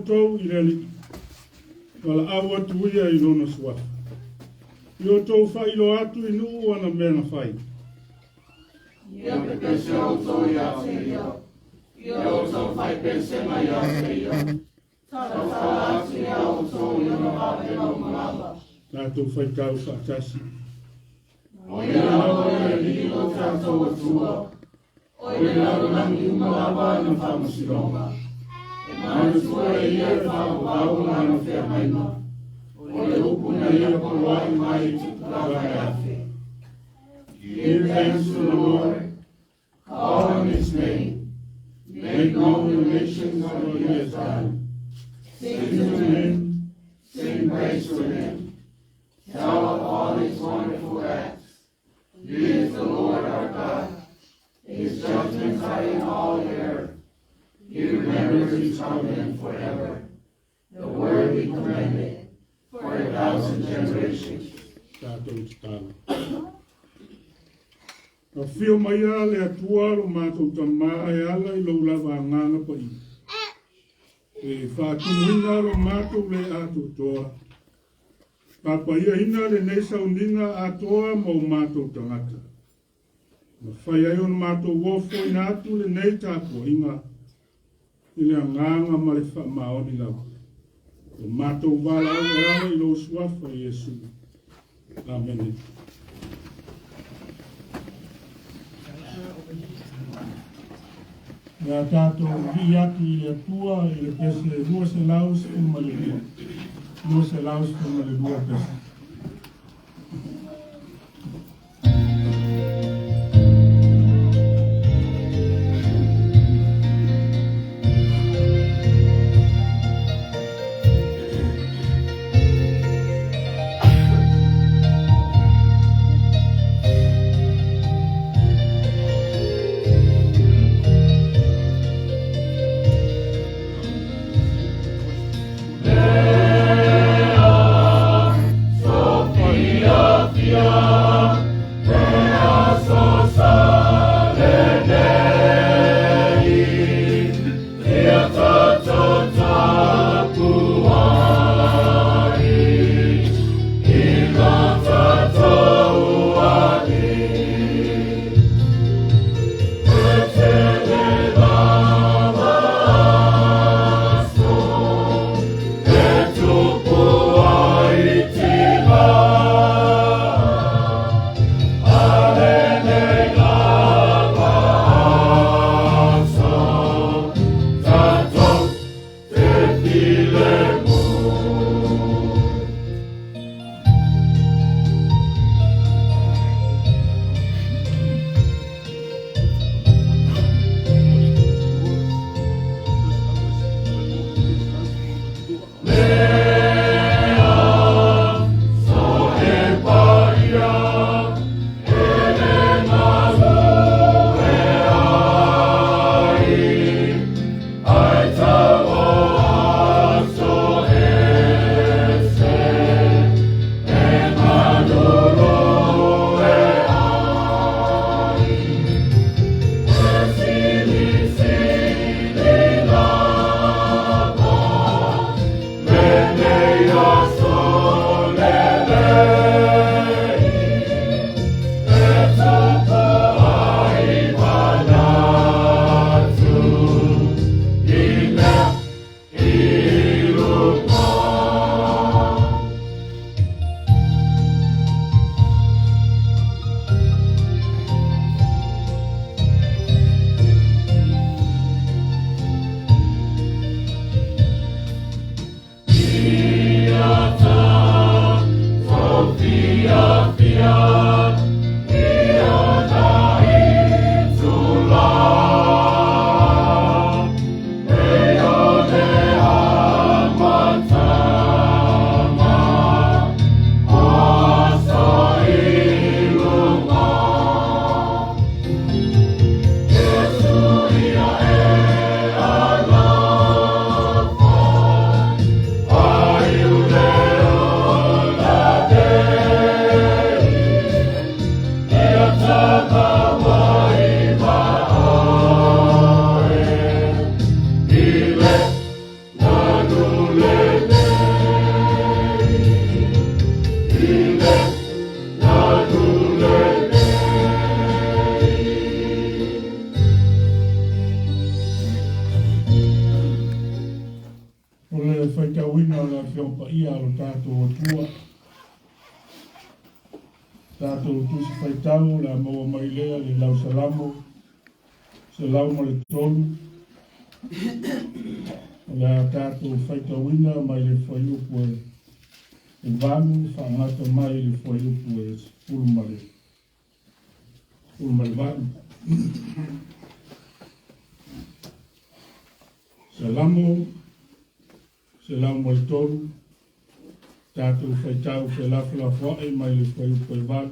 outou i le Alii, valaau atu ia i lona suafa. Ia outou faailoa atu i nuu ana mea na fai. Ia pepese outou ia te ia, ia outou faipesega ia te ia, talatala atu iā outou i ona vavega uma lava. Tatou faitau faatasi. O ia lava o le Alii lo tatou Atua, o i le lalolagi uma lava ana faamasinoga. E manatua e ia le faavavau ma lana feagaiga, o le upu na ia poloai mai i tupulaga e afe. Give thanks to the Lord, call on his name, make known to the nations what he has done. Sing to him, sing praise to him, tell of all his wonderful acts. He is the Lord our God. His judgments are in all the earth. He remembers his covenant forever, the word he commanded for 1,000 generations. Tatou tatalo. Afio maia le Atua lo matou Tamā e ala i lou lava Agaga Paia. E faatumuina lo matou le atoatoa. Papaiaina lenei sauniga atoa ma o matou tagata. Na fai ai ona matou ofoina atu lenei tapuaiga i le agaga ma le faamaoni lava. O matou valaau e ala i lou suafa Iesu. Amene. Ia tatou vivii atu i le Atua i le pese 212. 212 pese. Afioga Paia a lo tatou Atua. Tatou Tusi Faitau o le a maua mai lea le lau Salamo 103. O le a tatou faitauina mai le fuaiupu e 8 faagata mai le fuaiupu e 18. Salamo 103, tatou faitau felafolafoai mai le fuaiupu e 8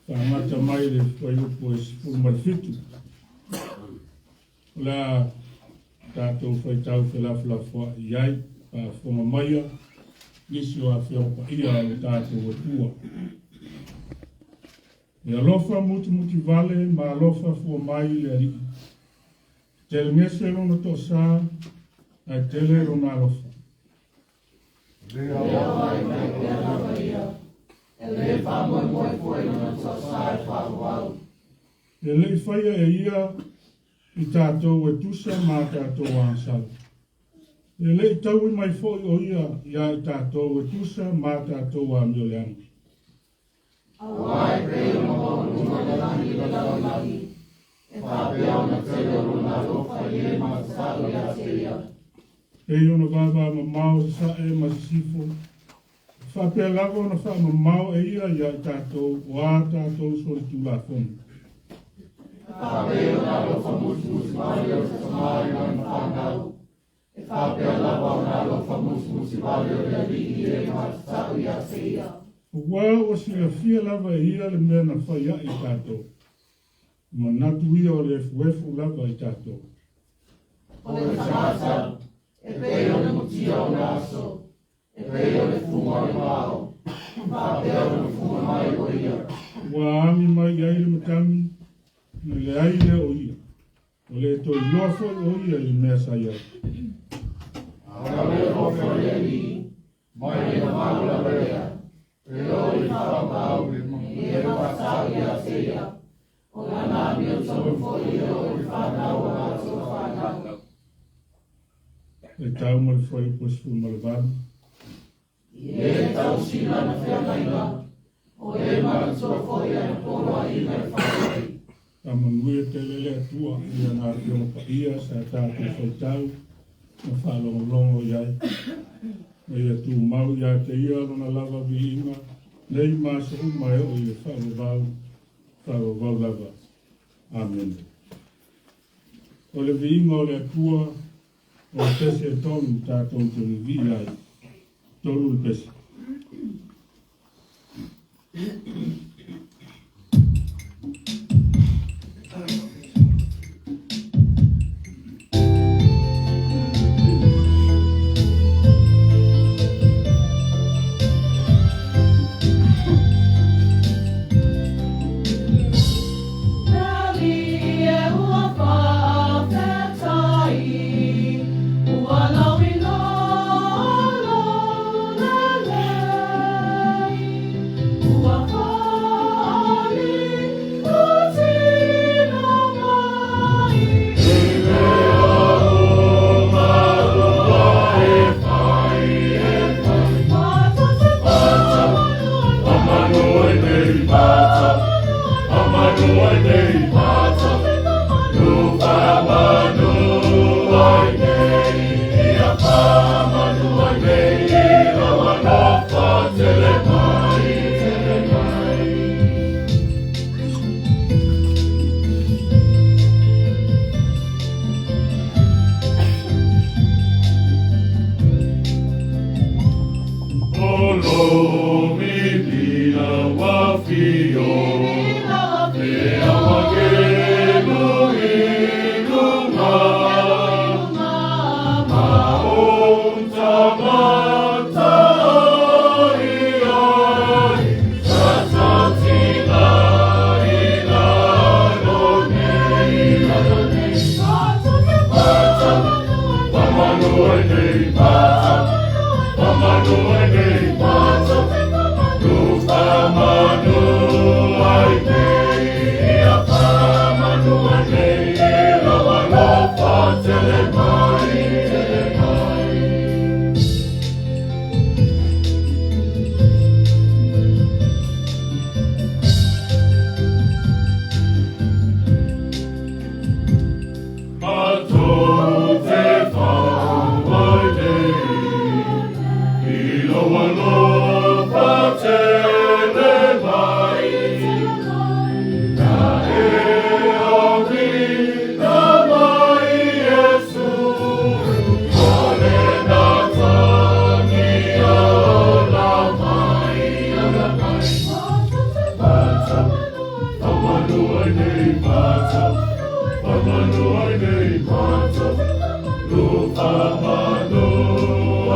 faagata mai le fuaiupu e 17. O le a tatou faitau felafolafoai i ai, faafofoga maia nisi o afioga paia o le tatou Atua. E alofa mutimutivale ma alofa fua mai le Alii. Tele gese lona toasā, ae tele lona alofa. Le alofa e mai pea lava ia, e lē faamoemoe foi lona toasā e faavavau. E le'i faia e ia i tatou e tusa ma tatou agasala. E le'i taui mai fo'i o ia iā i tatou e tusa ma tatou amioleaga. Auā e pei ona maualuga le lagi i le lalolagi, e faapea ona tele o lona alofa i e matatau ia te ia. Pei ona vavamamao sasae ma sisifo, e faapea lava ona faamamao e ia iā i tatou o a tatou solitulafono. E faapei ona alofa musumutivale o se tamā i lana fanau, e faapea lava ona alofa musumutivale o le Alii i e matatau ia te ia. Auā ua silafia lava e ia le mea na fai a'i i tatou, o manatu ia o le efuefu lava i tatou. O le tagata, e pei o le mutia ona aso, e pei o le fuga o le vao, e faapea ona fuga mai o ia. Ua agi mai i ai le matagi, ona leai lea o ia, ua le toe iloa foi o ia i le mea sa i ai. A o le alofa o le Alii, mai le vavau lava lea, e oo i le faavavau i e matatau ia te ia, o lana amiotonu foi e oo i fanau a latou fanau. E tau ma le fuaiupu e 18. I e tausi i lana feagaiga, o e manatua foi ana poloaiga e fai ai. Faamanuia tele le Atua i ana Afioga Paia sa tatou faitau ma faalogologo i ai. Ma ia tumau ia te ia lona lava viiga nei ma aso uma e oo i le faavavau, faavavau lava. Amene. O le viiga o le Atua o le pese e tolu tatou te vivii ai. Tolu le pese. Le Alii e ua faafetai, ua lauiloa lou lelei, ua Faamanu ai nei matou, faamanu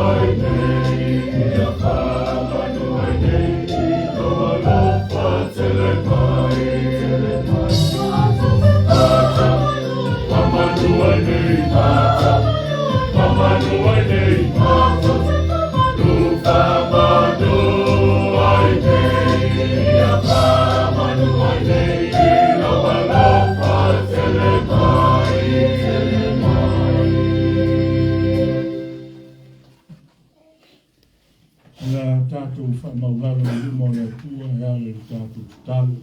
ai nei, ia faamanu ai nei i lou alofa tele mai, tele mai. Faamanu ai nei matou, faamanu ai nei matou, faamanu ai nei, ia faamanu ai nei i lou alofa tele mai, tele mai. Ia tatou faamaulalo i luma o le Atua e ala i le tatou tatalo,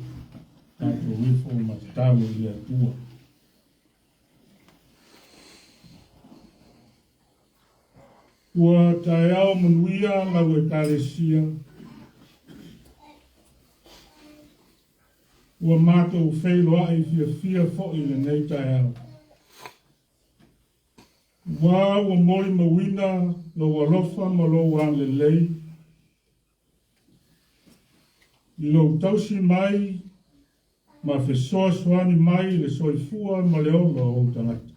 tatou ifo ma tatalo i le Atua. Ua taeao manuia lau Ekalesia. Ua matou feiloai fiafia foi i lenei taeao. Ua ua molimauina lou alofa ma lou agalelei i lou tausi mai ma fesoasoani mai i le soifua ma le ola o ou tagata.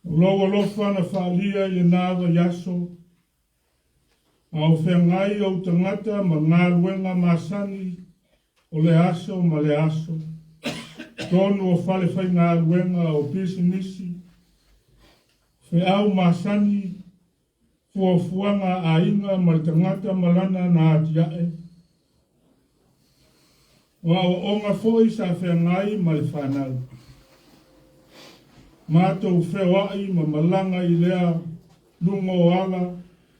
O lou alofa na faaalia i lena vaiaso, a o feagai ou tagata ma galuega masani o lea aso ma lea aso, totonu o falefaigaluega o pisinisi, feau masani, fuafuaga a aiga ma le tagata ma lana na atiae, o aoaoga foi sa feagai ma le fanau. Matou feoai ma malaga i lea luga o ala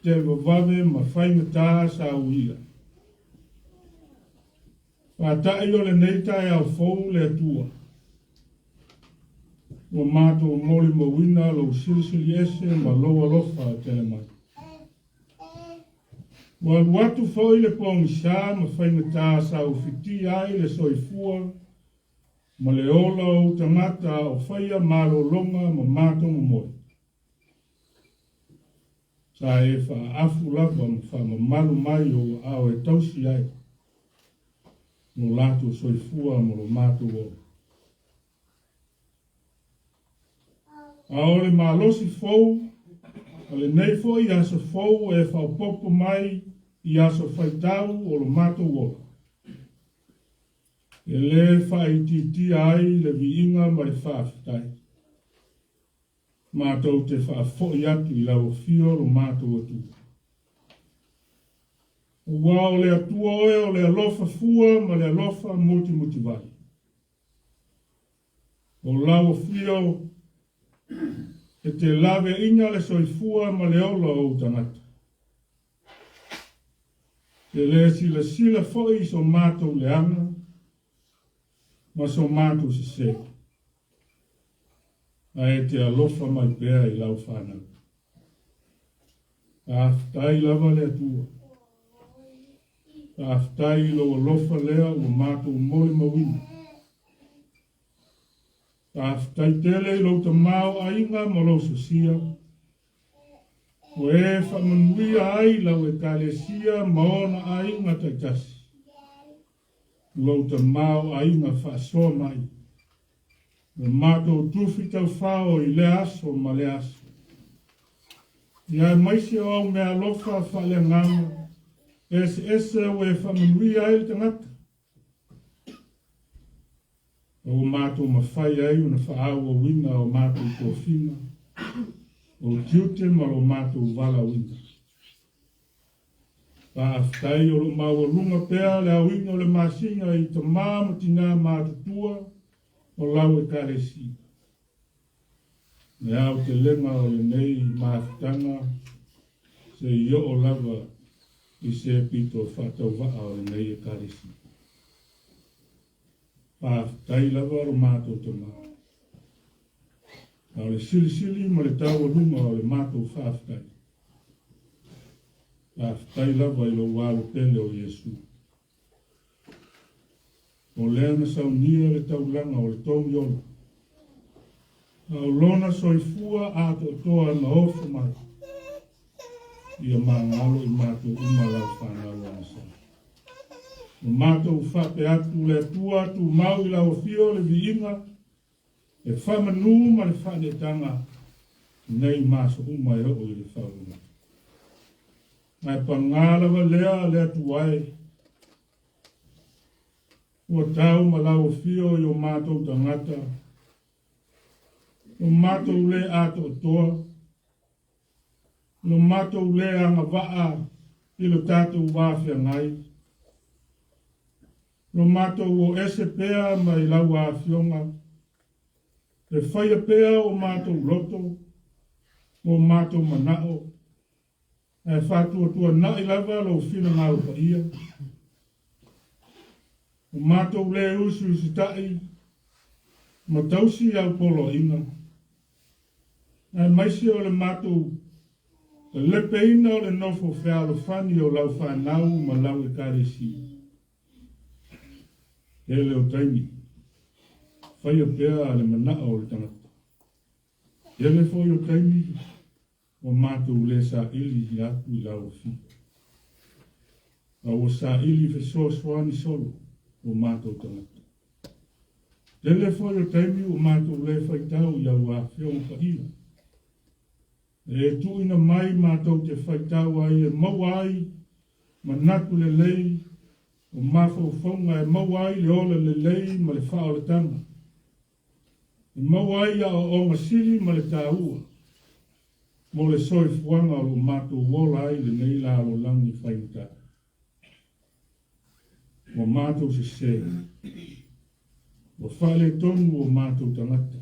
televavave ma faigata sa uia. Faata'i o lenei taeao fou le Atua. Ua matou molimauina lou silisili ese ma lou alofa tele mai. Ua alu atu foi le pogisa ma faigata sa ufitia ai le soifua ma le ola o ou tagata a o faia malologa ma matou momoe. Sa e faaafu lava ma faamamalu mai ou aao e tausi ai lo latou soifua ma lo matou ola. A o le malosi fou a lenei foi aso fou e faaopoopo mai i aso faitau o lo matou ola. E lē faaitiitia ai le viiga ma le faafetai. Matou te faafoi atu i lau afio lo matou Atua. Aua o le Atua oe o le alofa fua ma le alofa mutimutivai. O lau afio e te laveaiina le soifua ma le ola o ou tagata. Te lē silasila foi i so matou leaga ma so matou sesē, ae e te alofa mai pea i lau fanau. Faafetai lava le Atua. Faafetai i lou alofa lea ua matou molimauina. Faafetai tele i lou tamaoaiga ma lou sosia, ua e faamanuia ai lau Ekalesia ma ona aiga taitasi. Lou tamaoaiga faasoa mai, ua matou tufi taufao i lea aso ma lea aso. Ia aemaise o au meaalofa faaleagaga eseese ua e faamanuia ai le tagata, ma ua matou mafai ai ona faaauauina o matou tofiga, ou tiute ma lo matou valaauina. Faafetai o lo o maualuga pea le aoina o le masina i tama ma tinā matutua o lau Ekalesia. Le aotelega o lenei mafutaga se i oo lava i se pito faatauvaa o lenei Ekalesia. Faafetai lava lo matou Tama. A o le silisili ma le taualuga o le matou faafetai. Faafetai lava i lou alo pele o Iesu. O lea na saunia le taulaga o le togi ola, a o lona soifua atoatoa na ofo mai, ia magalo i matou uma lau fanau agasala. Ma matou faapea atu, Le Atua, tumau i lau afio le viiga, le faamanu ma le faaneetaga nei ma aso uma e oo i le faauuga. Ae paga lava lea le Atua e, ua tau ma lau afio i o matou tagata, lo matou le atoatoa, lo matou le agavaa i lo tatou va feagai, lo matou o ese pea mai lau afioga, e faia pea o matou loto ma o matou manao, ae faatuatuanai lava lou finagalo paia. O matou le usiusitai ma tausi au poloaiga, aemaise o le matou talepeina o le nofo fealofani o lau fanau ma lau Ekalesia. Tele o taimi, faia pea le manao o le tagata. Tele foi o taimi ua matou le saili atu i lau afio. A ua saili fesoasoani solo o matou tagata. Tele foi o taimi ua matou le faitau i au afioga paia. E tuuina mai matou te faitau ai e maua ai manatu lelei o mafaufauga e maua ai le ola lelei ma le faaolataga. E maua ai aoaoga sili ma le taua mo le soifuaga o lo o matou ola ai i lenei lalolagi faigata. Ua matou sese, ua faaletonu o matou tagata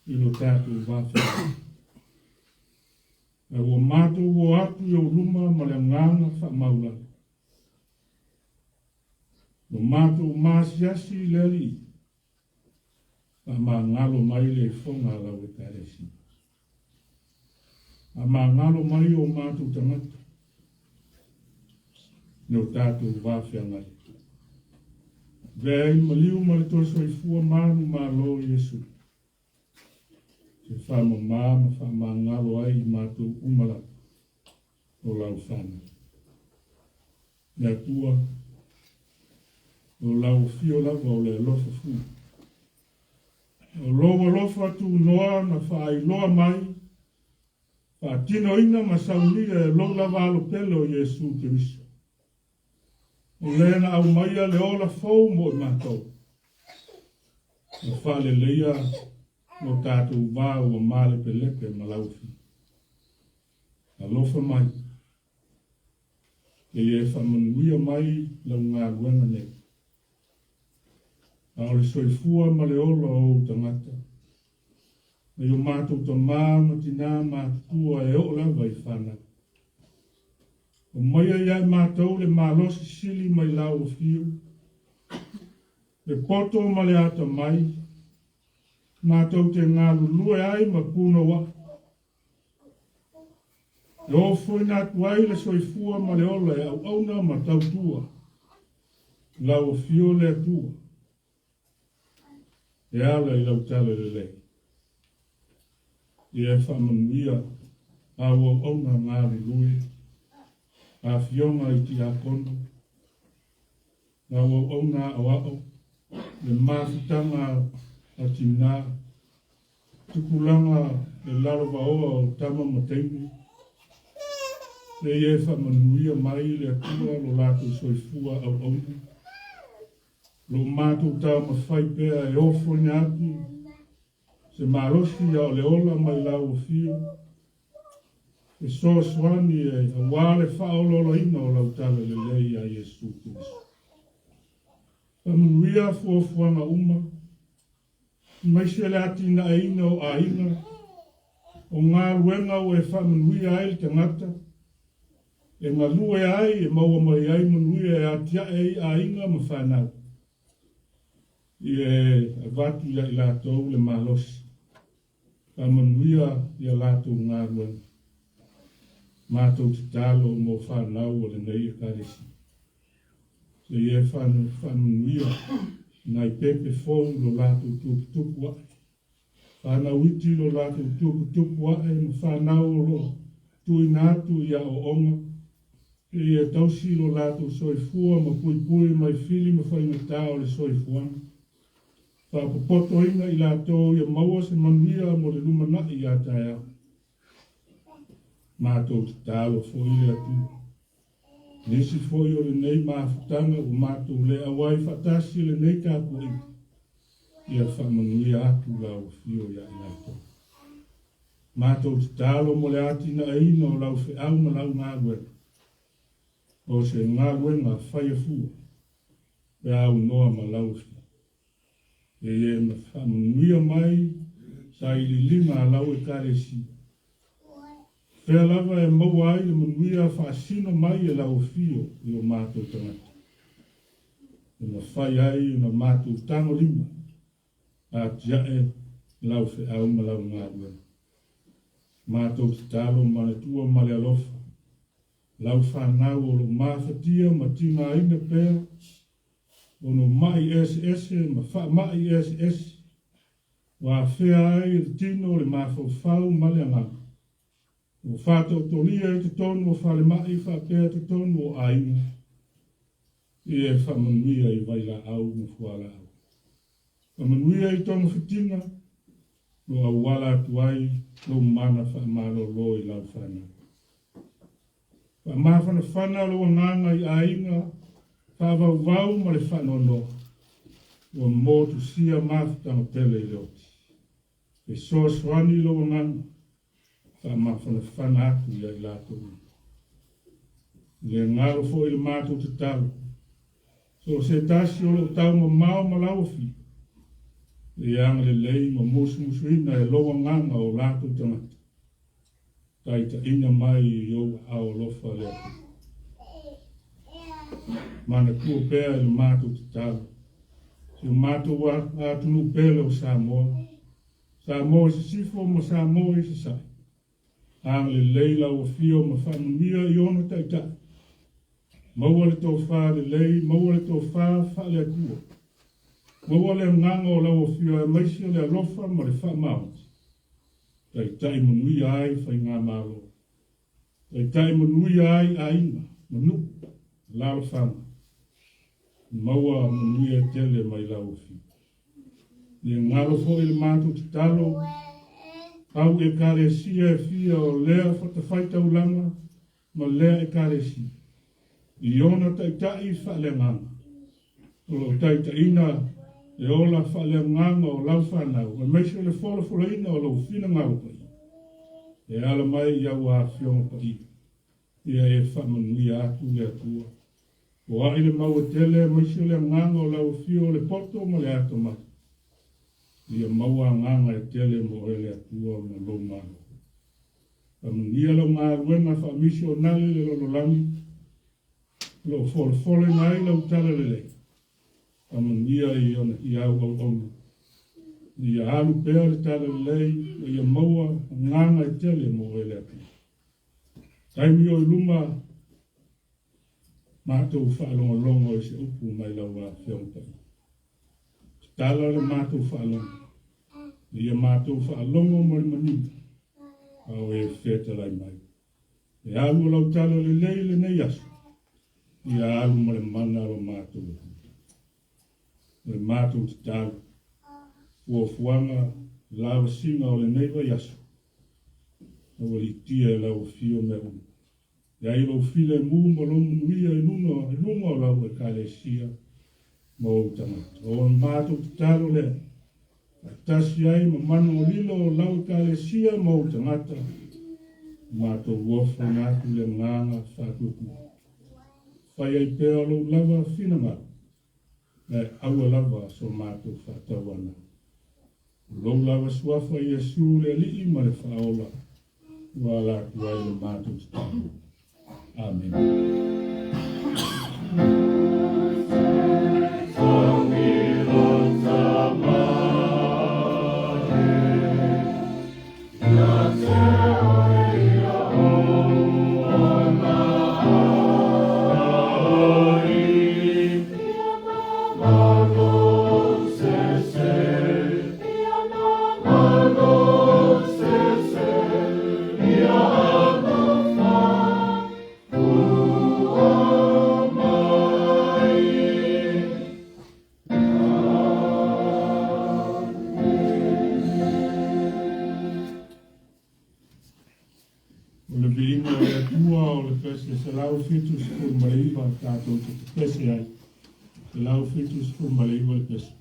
i lo tatou va feagai. Ae ua matou o atu i ou luma ma le agaga faamaulalo. Ua matou maasiasi i le Alii Faamagalo mai le ifoga a lau Ekalesia. Faamagalo mai o matou tagata i o tatou va feagai. Avea ai le maliu ma le toe soifua malu malo Iesu. Te faamama ma faamagalo ai i matou uma lava o lau fanau. Le Atua, o lau afio lava o le alofa fua. O lou alofa tunoa na faailoa mai, faatinoina ma saunia e lou lava alo pele o Iesu Keriso. O le na aumaia le ola fou mo i matou, na faaleleia lo tatou va ua malepelepe ma lau afio. Alofa mai. Ia e faamanuia mai lau galuega nei. A o le soifua ma le ola o ou tagata, mai o matou tamā ma tinā matutua e oo lava i fanau. Aumaia ia i matou le malosi sili mai lau afio, le poto ma le atamai, matou te galulue ai ma punouai. E ofoina atu ai le soifua ma le ola e auauna ma tautua lau afio le Atua e ala i lau tala lelei. Ia e faamanuia au auauna galulue, afioga i tiakono, lau auauna aoao, le mafutaga a tinā, Tupulaga le lalovaoa o tama ma teine, Leia e faamanuia mai le Atua lo latou soifua auauna, lo matou taumafai pea e ofoina atu se malosi a o le ola mai lau afio, fesoasoani e aua le faaolaolaina o lau tala lelei ia Iesu Keriso. Faamanuia fuafuaga uma aemaise le atinaeina o aiga, o galuega ua e faamanuia ai le tagata, e galue ai e maua mai ai manuia e atiae ai aiga ma fanau. Ia e avatu ia i latou le malosi, faamanuia ia latou galuega. Matou tatalo mo fanau o lenei Ekalesia. Seia e faamanuia nai pepe fou lo latou tuputupu ae. Fanau iti lo latou tuputupu ae ma fanau o lo o tuuina atu i aoaoga. Ia e tausi lo latou soifua ma puipui mai fili ma faigata o le soifuaga. Faapopotoina i latou ia maua se manuia mo le lumanai a taeao. Matou tatalo foi le Atua. Nisi foi o lenei mafutaga ua matou le auai faatasi i lenei tapuaiga, ia faamanuia atu lau afio ia i latou. Matou tatalo mo le atinaeina o lau feau ma lau galuega, o se galuega faia fua pe a aunoa ma lau afio. Ia e faamanuia mai sailiiliga a lau Ekalesia. Fea lava e maua ai le manuia faasino mai e lau afio i o matou tagata, e mafai ai ona matou tagolima atiae lau feau ma lau galuega. Matou tatalo manatua ma le alofa lau fanau o lo o mafatia ma tigaina pea ona o ma'i eseese ma faama'i eseese ua afea ai le tino, le mafaufau ma le agaga. Ua faataotolia i totonu o falema'i faapea totonu o aiga, ia e faamanuia i vailaau ma fualaau. Faamanuia i togafitiga lo auala atu ai lou mana faamalolo i lau fanau. Faamafanafana lou agaga i aiga faavauvau ma le faanoanoa, ua motusia mafutaga pele i le oti. Fesoasoani lou agaga, faamafanafana atu ia i latou uma. Le galo foi le matou tatalo, so o se tasi o loo taumamao ma lau afio, ia agalelei ma musumusuina e lou agaga o latou tagata. Taitaiina mai i ou aao alofa le Atua. Manatua pea i le matou tatalo, si o matou atunuu pele o Samoa, Samoa i Sisifo ma Samoa i Sasae. Agalelei lau afio ma faamanuia i ona taitai. Maua le tofa lelei, maua le tofa faale-Atua. Maua le agaga o lau afio aemaise le alofa ma le faamaoni. Taitai manuia ai faigamalo. Taitai manuia ai aiga ma nuu ma lalofaga. Maua manuia tele mai lau afio. Le galo foi le matou tatalo au Ekalesia e fia o lea fatafaitaulaga ma lea Ekalesia i ona taitai faaleagaga o lo o taitaiina le ola faaleagaga o lau fanau aemaise o le folafolaina o lou finagalo paia e ala mai i au afioga paia. Ia e faamanuia atu le Atua. O ai le mau e tele aemaise o le agaga o lau afio o le poto ma le atamai. Ia maua agaga e tele mo oe le Atua ma lou Malo. Faamanuia lau galuega faamisionale i le lalolagi o lo o folafola ai lau talalelei. Faamanuia i ona i au auauna. Ia alu pea le talalelei ma ia maua agaga e tele mo oe le Atua. Taimi o i luma matou faalogologo i se upu mai lau Afioga Paia. Tatala le matou faalogo, ina ia matou faalogo ma le manino, a o e fetalai mai. E alu o lau tala lelei lenei aso, ia alu ma le mana lo matou Atua. O le matou tatalo, fuafuaga lavasiga o lenei vaiaso, Aualiitia e lau afio mea uma. E ai lou filemu ma lou manuia i luga, i luga o lau Ekalesia ma ou tagata. O le matou tatalo lea, faatasi ai ma manulilo o lau Ekalesia ma ou tagata, matou ofoina atu le agaga faatuatua. Fai ai pea lou lava finagalo, ae aua lava so matou faatauanau. O lou lava suafa Iesu le Alii ma le Faaola, ua ala atu ai le matou tatalo. Amene. Le 179 tatou te pepese ai. 179 le pese.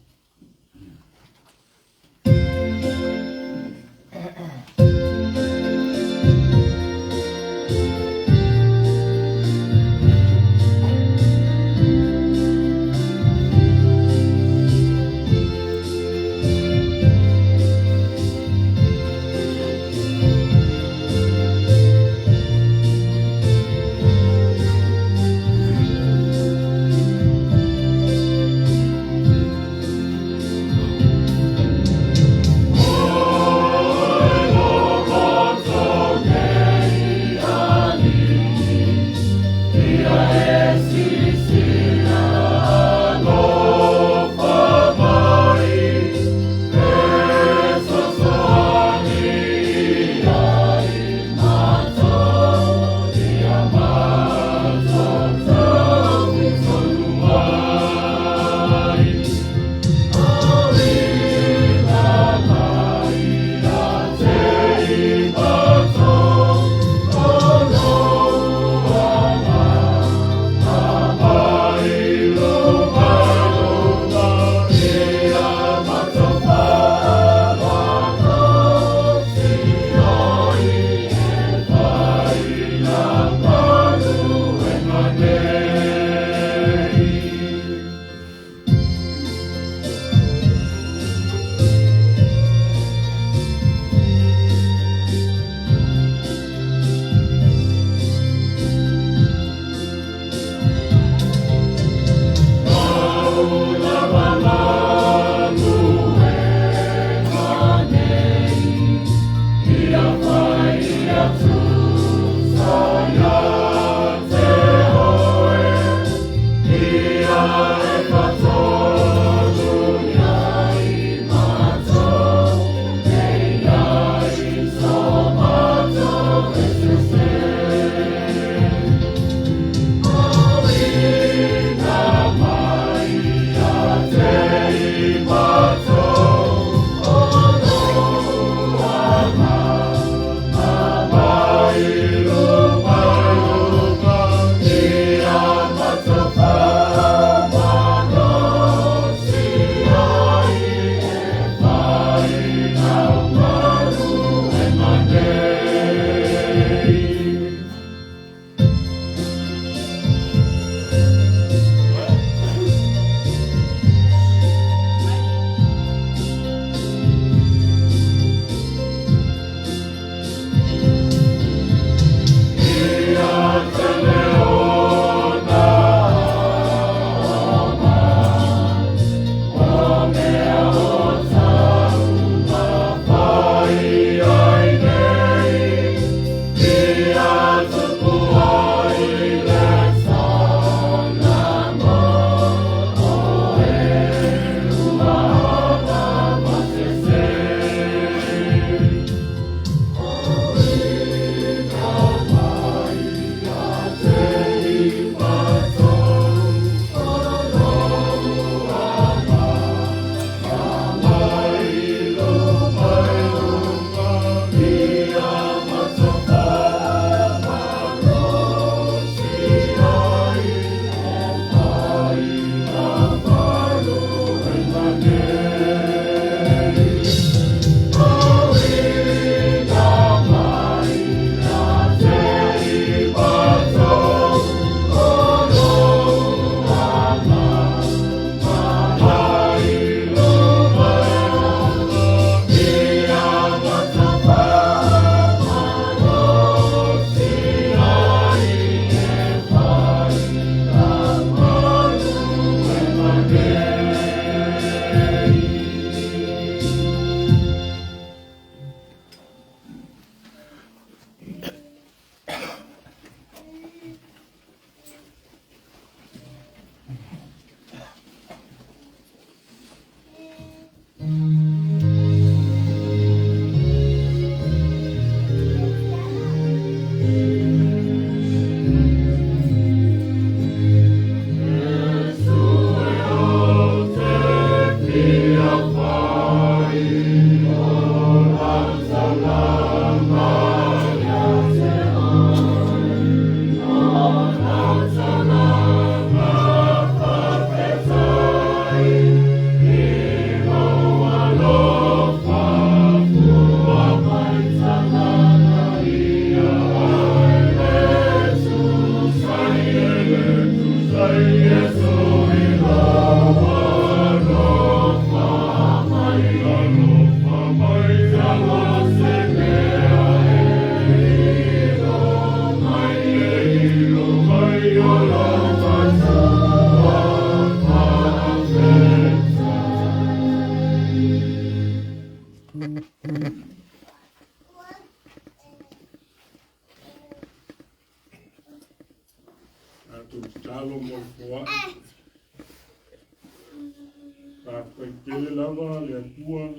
lava le Atua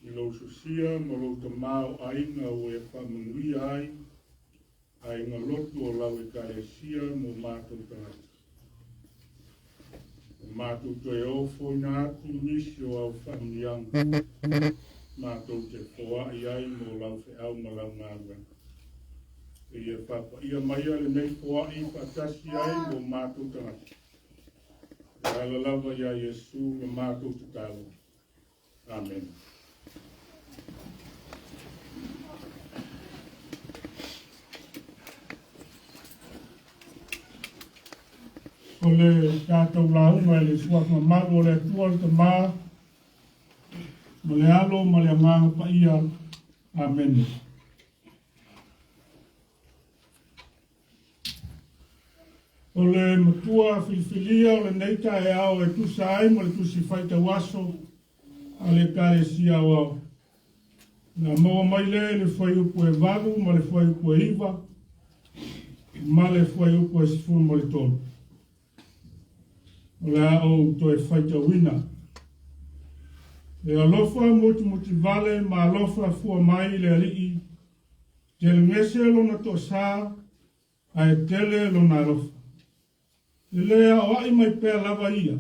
i lou sosia ma lou tamaoaiga ua e faamanuia ai aiga lotu o lau Ekalesia ma o matou tagata. Ua matou toe ofoina atu nisi o au faamanuiaga matou te foai ai mo lau feau ma lau galuega. Seia faapaia maia lenei foai faatasi ai ma o matou tagata. E ala lava iā Iesu le matou tatalo. Amene. O le tatou lauga i le Suafa Mamalu o le Atua le Tama, ma le Alo ma le Agaga Paia. Amene. O le matua filifilia o lenei taeao e tusa ai ma le tusi faitau aso a le Ekalesia Aoao. Na maua mai lea i le fuaiupu e 8 ma le fuaiupu e 9 ma le fuaiupu e 13. O le a ou toe faitauina. E alofa mutimutivale ma alofa fua mai le Alii, telegese lona toasa ae tele lona alofa. E le aoai mai pea lava ia,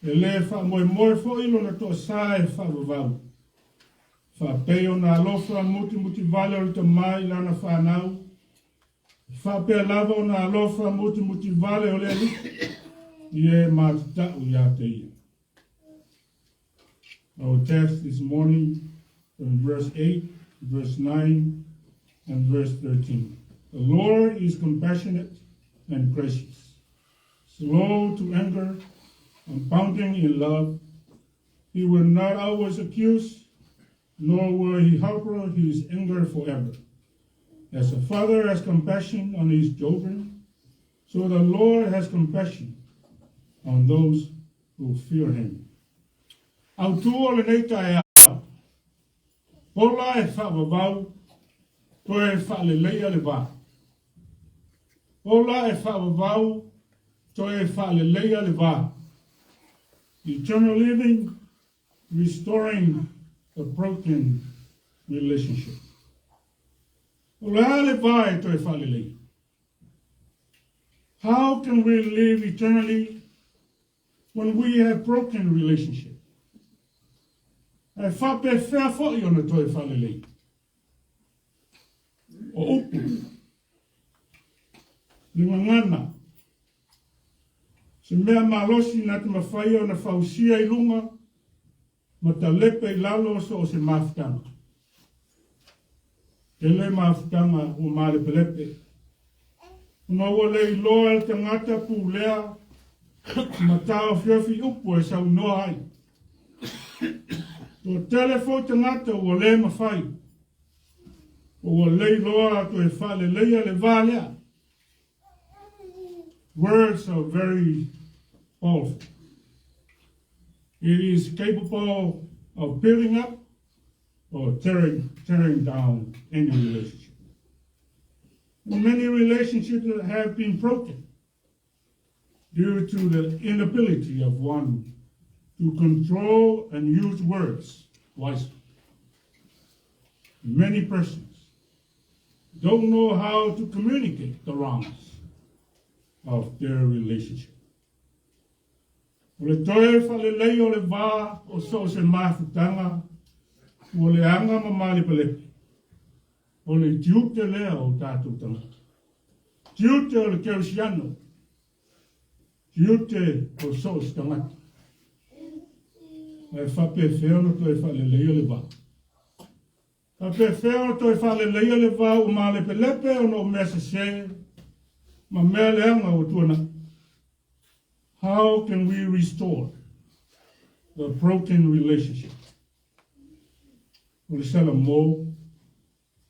e le faamoemoe foi lona toasa e faavavau. Faapei ona alofa mutimutivale o le tama i lana fanau, e faapea lava ona alofa mutimutivale o le Alii i e matatau ia te ia. Our text this morning from verse 8, verse 9, and verse 13. The Lord is compassionate and gracious, slow to anger, abounding in love. He will not always accuse, nor will he harbor his anger forever. As a father has compassion on his children, so the Lord has compassion on those who fear him. Autū o lenei taeao, Ola e faavavau, toe faaleleia le va. Ola e faavavau, toe faaleleia le va. Eternal living, restoring the broken relationship. O le a le va e toe faaleleia? How can we live eternally when we have broken relationship? Ae faapefea foi ona toe faalelei? O upu, le gagana, se mea malosi na te mafai ona fausia i luga ma talepe i lalo so o se mafutaga. Tele mafutaga ua malepelepe, ona ua le iloa e le tagata pulea ma taofiofi upu e saunoa ai. Toatele foi tagata ua le mafai, ua le iloa toe faaleleia le va lea. Words are very powerful. It is capable of building up or tearing down any relationship. Many relationships have been broken due to the inability of one to control and use words wisely. Many persons don't know how to communicate the wrongs of their relationship. O le toe faalelei o le va o so o se mafutaga ua leaga ma malepelepe, o le tiute lea o tatou tagata. Tiute o le kerisiano, tiute o so o se tagata. Ae faapefea ona toe faaleleia le va? Faapefea ona toe faaleleia le va ua malepelepe ona o mea sese ma mea leaga ua tuanai? How can we restore the broken relationship? O le Salamo,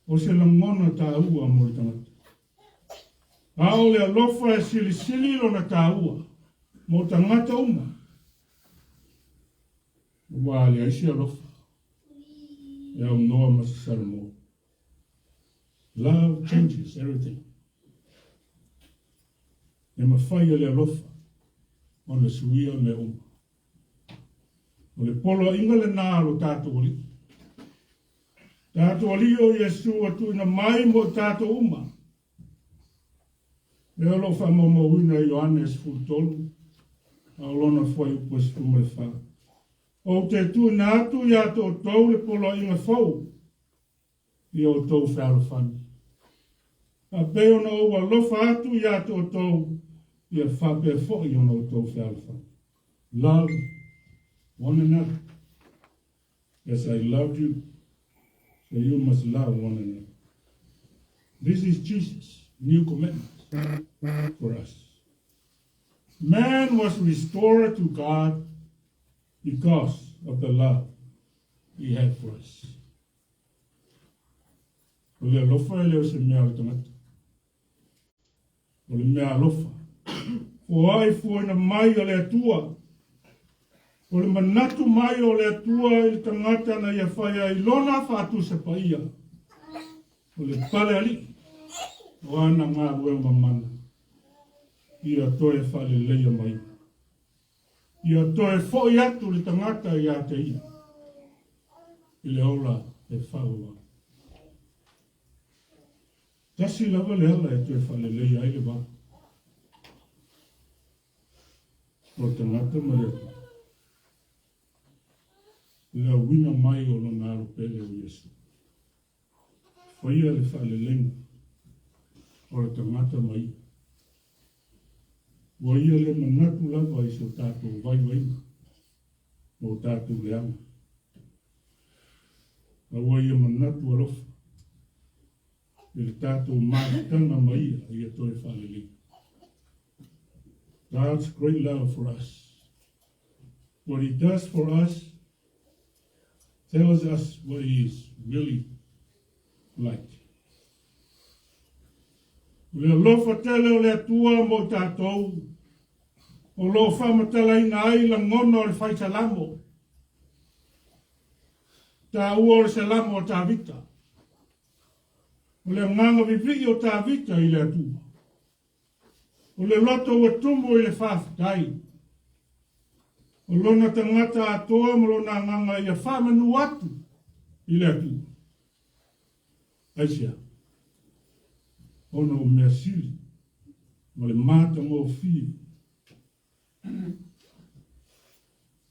o se lagona taua mo le tagata. A o le alofa e silisili lona taua mo tagata uma. Ua leai se alofa e aunoa ma se Salamo. Love changes everything. E mafai e le alofa ona suia mea uma. O le poloaiga lenā a lo tatou Alii. Tatou Alii o Iesu ua tuuina mai mo i tatou uma. Lea o lo o faamaumauina e Ioane 13, a o lona fuaiupu e 14. Ou te tuuina atu iā te outou le poloaiga fou ia outou fealofani. Faapei ona ou alofa atu iā te outou, ia faapea foi ona outou fealofani. Love one another as I loved you, so you must love one another. This is Jesus' new commandment for us. Man was restored to God because of the love he had for us. O le alofa e le o se mea o le tagata. O le mea alofa. Foai fuaina mai o le Atua. O le manatu mai o le Atua i le tagata na ia fai ai lona faatusa paia. O le pale alii o ana galuega mamana. Ia toe faaleleia mai. Ia toe foi atu le tagata ia te ia i le ola e faaauau. Tasi lava le ala e toe faaleleia ai le va o le tagata ma le Atua, le auina mai o lona alo pele o Iesu. Faia le faaleleiga o le tagata ma ia. Ua ia le manatu lava i so tatou vaivaiga ma o tatou leaga. A ua ia manatu alofa i le tatou mafutaga ma ia ia toe faaleleia. God's great love for us. What he does for us tells us what he is really like. O le alofa tele o le Atua mo i tatou, o lo o faamatalaina ai lagona o le fai salamo, taua o le salamo a Tavita. O le agaga vivii o Tavita i le Atua. O le loto ua tumu i le faafetai. O lona tagata atoa ma lona agaga ia faamanu atu i le Atua. Aisea? Ona o mea sili ma le matagofie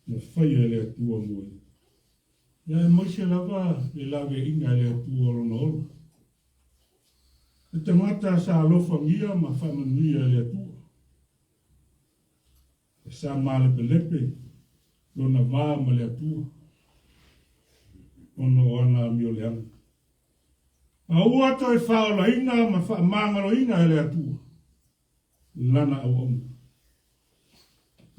na faia e le Atua mo ia. Ia aemaise lava le laveaiina e le Atua o lona ola. Le tagata sa alofagia ma faamanuia e le Atua. E sa malepelepe lona va ma le Atua ona o ana amioleaga. A ua toe faaolaina ma faamagaloina e le Atua lana auauna.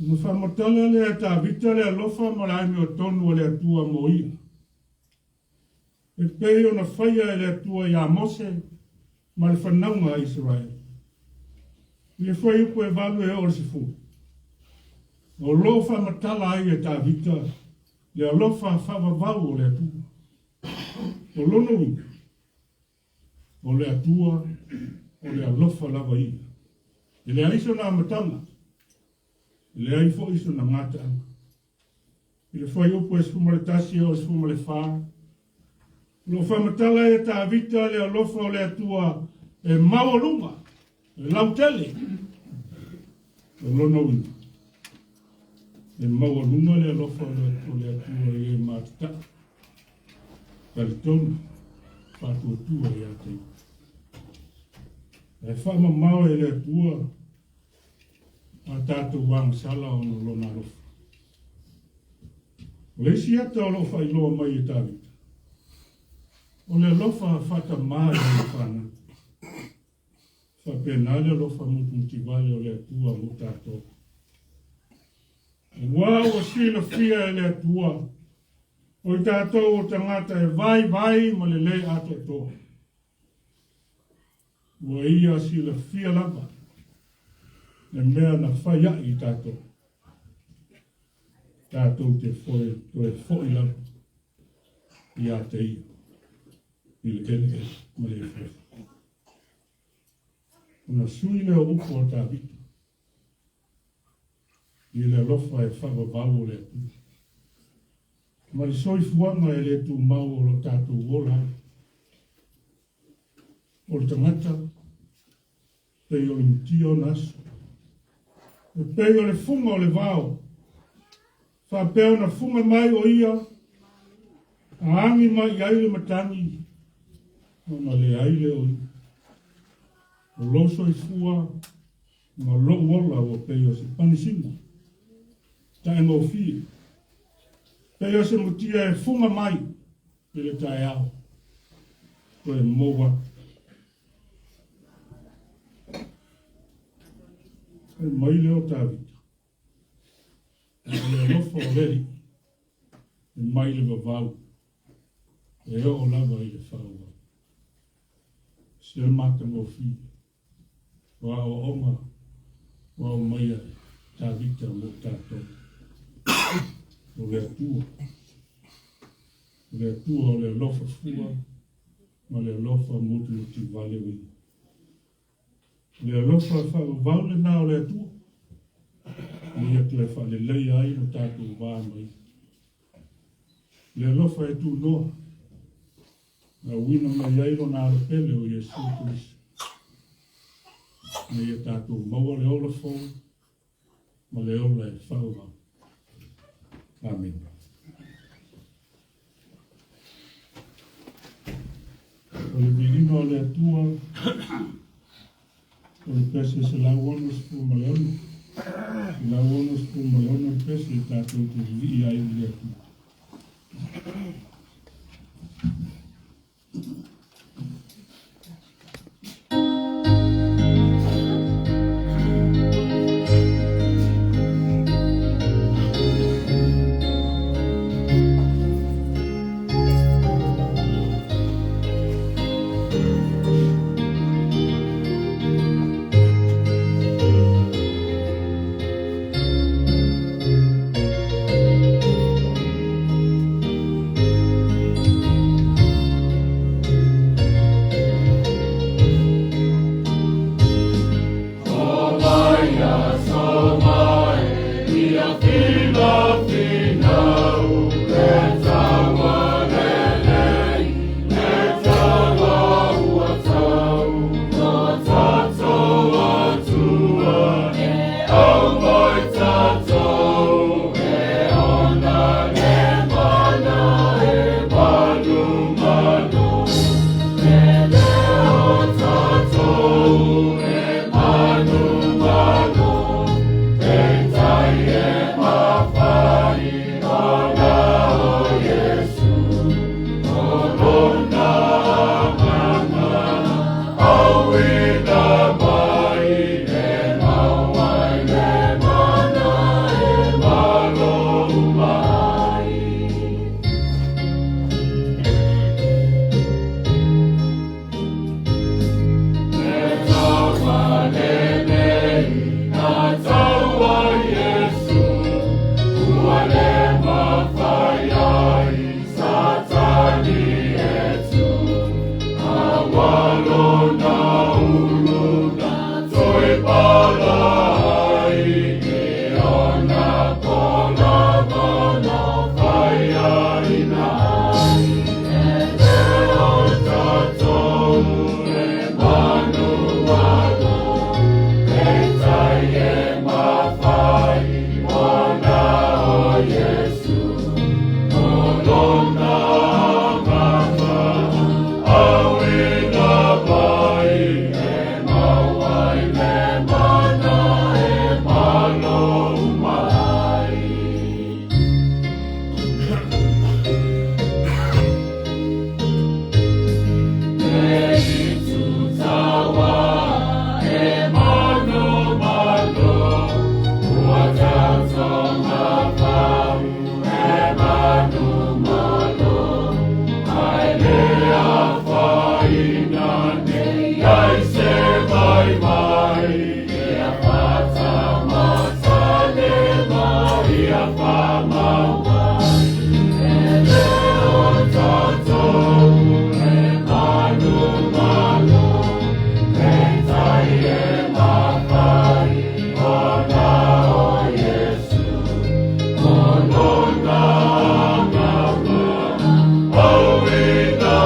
Ona faamatala lea e Tavita le alofa ma le amiotonu a le Atua mo ia. E pei ona faia e le Atua iā Mose ma le fanauga a Isaraele. I le fuaiupu e 8 e oo i le 10, o lo o faamatala ai e Tavita le alofa faavavau o le Atua. O lona uiga, o le Atua o le alofa lava ia. E leai sona amataga, e leai foi sona gataaga. I le fuaiupu e 11 e oo i le 14, o lo o faamatala ai e Tavita le alofa o le Atua e maualuga, e lautele. O lona uiga, e maualuga le alofa o le Atua i e matatai, talitonu, faatuatua ia te ia. E faamamao e le Atua a tatou agasala ona o Lona alofa. O le isi ata o lo o faailoa mai e Tavita, o le alofa faatamā i lana fanau. Faapena le alofa mutumutivale o le Atua mo tatou. Aua ua silafia e le Atua, o i tatou o tagata e vaivai ma le lē atoatoa. Ua ia silafia lava le mea na fai aʻi i tatou. Tatou te foe, toe foʻi lava ia te ia i le eleele ma le efuefu. Ona sui lea o upu a Tavita i le alofa e faavavau o le Atua. Ma le soifuaga e le tumau o lo tatou ola ai. O le tagata, pei o le mutia ona aso. E pei o le fuga o le vao, faapea ona fuga mai o ia, a agi mai i ai le matagi, ona leai lea o ia. O lou soifua ma lou ola ua pei o se panisina, taegofie, pei o se mutia e fuga mai i le taeao, toe mou atu. Fai mai lea o Tavita, o le alofa o le Alii e mai le vavau e oo lava i le faavavau. Se matagofie o aoaoga ua aumaia e Tavita mo tatou. O le Atua, o le Atua o le alofa fua ma le alofa mutimutivale o ia. O le alofa faavavau lena o le Atua, ina ia toe faaleleia ai lo tatou va ma Ia. Le alofa e tunoa, na auina mai ai lona alo pele o Iesu Keriso, ina ia tatou maua le ola fou ma le ola e faavavau. Amene. O le viiga o le Atua, o le pese 166, 166 le pese tatou te vivii ai i le Atua.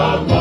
Faamaonia.